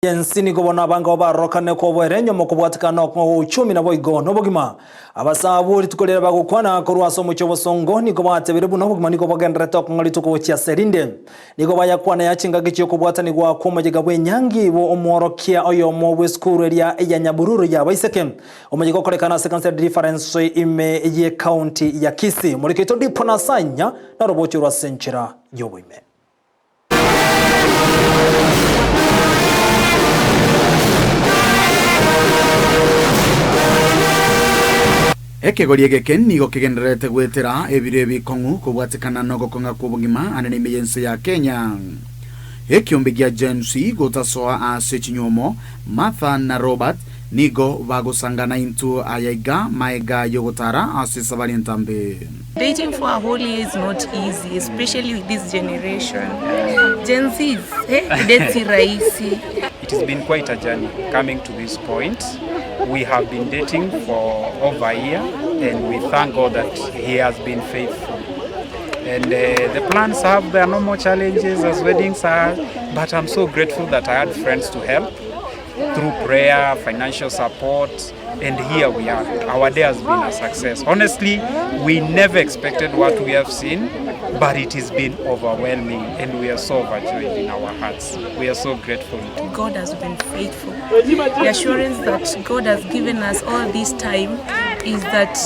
Ense nigo bono abange barorokane koboera enyomba kobwatekana nokong'a gwa uchumi naboigo nobogima. Abasabu rituko riria bagokwana korwa ase omochie obosongo nigo batebire buna obogima nigo bogendererete okong'a rituko gochia ase erinde. Nigo bayakwana ya chingaki chi'okobwatanigwa kw'omoyega bw'enyangi bwo omworokia oyomo bw'esukuru eria ya Nyabururu y'abaiseke. Omoyega okorekana ase ekanisa ya Deliverance ime y'ecounty ya Kisii. Omoriki oito Dipo Nasanya narobochie rwa ase enchera y'oboime. Ekegori egeke nigo kegendererete goetera ebiro ebikong'u kobwatekana nogokong'a kw'obogima ande neime y'ense ya Kenya. Ekiombe gia Gen Z gotasoa ase chinywomo, Martha na Robert nigo bagosangana intwe aya iga maega y'ogotara ase esabari entambe. Dating for a whole year is not easy especially with this generation. Gen Zs, eh, kudate si rahisi. It has been quite a journey coming to this point. We have been dating for over a year and we thank God that he has been faithful. And uh, the plans have their normal challenges as weddings are, but I'm so grateful that I had friends to help through prayer, financial support, and here we are. Our day has been a success. Honestly, we never expected what we have seen, but it has been overwhelming and we are so overjoyed in our hearts. We are so grateful. God has been faithful. The assurance that God has given us all this time is that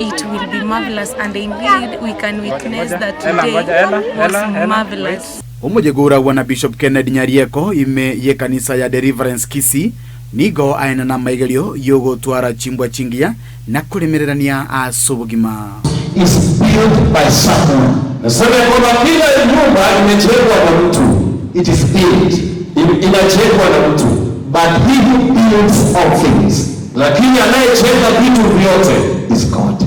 it will be marvelous and indeed we can witness that today was marvelous. Omoyega oragwa na Bishop Kennedy Nyarieko ime y'ekanisa ya Deliverance Kisii nigo aenana namaigerio y'ogotwara chimbwa chingiya na koremererania ase obogima. Is built by someone. Nasema ya kwamba kila nyumba imejengwa na mtu, It is built. Inajengwa na mtu, But he who builds all things lakini anayejenga vitu vyote is God.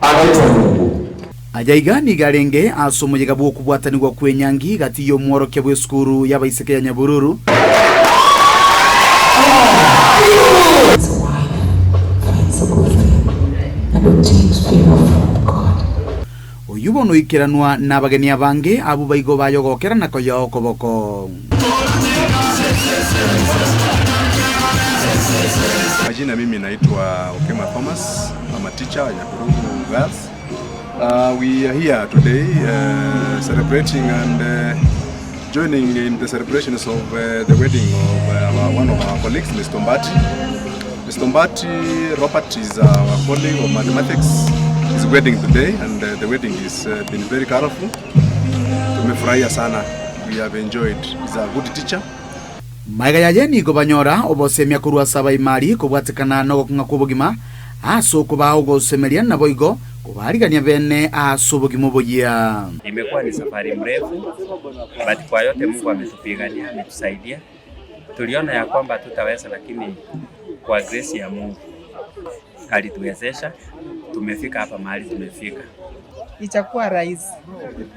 anaitwa Mungu. Aya iga nigo arenge ase omoyega bw'okobwatanigwa kw'enyangi gati y'omworokia bw'esukuru y'abaiseke ya Nyabururu, His wife finds a good thing and obtains favor from God. Oyio bono oikeranwa nabageni abange abwo baigo bayogokera na koyoa okoboko. Majina mimi naitwa Okema Thomas, I'm a teacher at Nyabururu Girls. We are here today celebrating and joining in the celebrations of the wedding of our, one of our colleagues, Mr. Ombati. Mr. Ombati Robert is our colleague of mathematics. His wedding today and the wedding has been very colorful. Tumefurahia sana. We have enjoyed. He's a good teacher. Magega yaye nigo banyora obosemia korwa ase abaimari kobwatekana nogokong'a kw'obogima, ase okobaa ogosemeria naboigo kobaarigania bene ase obogima oboyia. Imekuwa ni safari mrefu but kwa yote Mungu ametupigania, ametusaidia. Tuliona ya kwamba hatutaweza lakini kwa grace ya Mungu alituwezesha, tumefika hapa mahali tumefika. Itakuwa rahisi,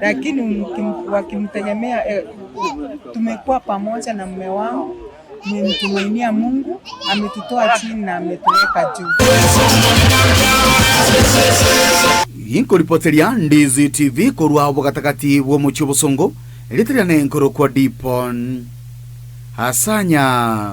lakini wakimtegemea eh, tumekuwa pamoja na mume wangu, tumemtumainia Mungu, ametutoa chini na ametuweka juu. Inkoripoteria Ndizi TV korwa obogatagati bw'omochie obosongo, erieta riane nkorokwa Dipon Asanya.